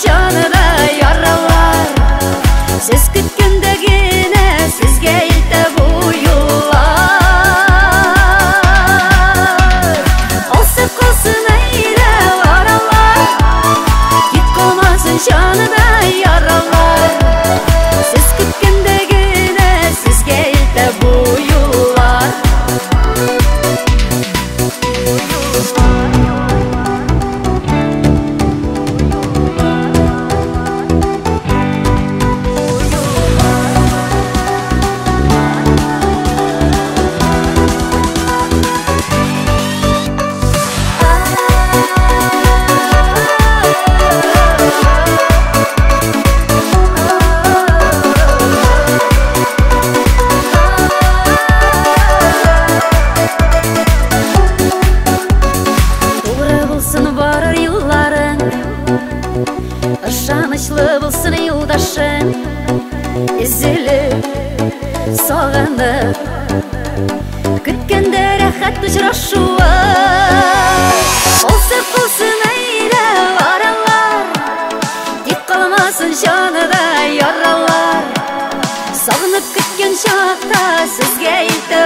җанына яралар. Сез көткәндә генә сезгә илтә бу юллар. Калса калсын әйдә аралар, тик калмасын җанына яралар. Сез көткәндә генә сезгә илтә бу юллар. Тугры булсын барыр юлларың, ышанычлы булсын юлдашың. Өзелеп, сагынып, көткәндә рәхәт очрашуы. Калса калсын әйдә аралар, тик калмасын җанында яралар. Сагынып көткән чакта сезгә илтә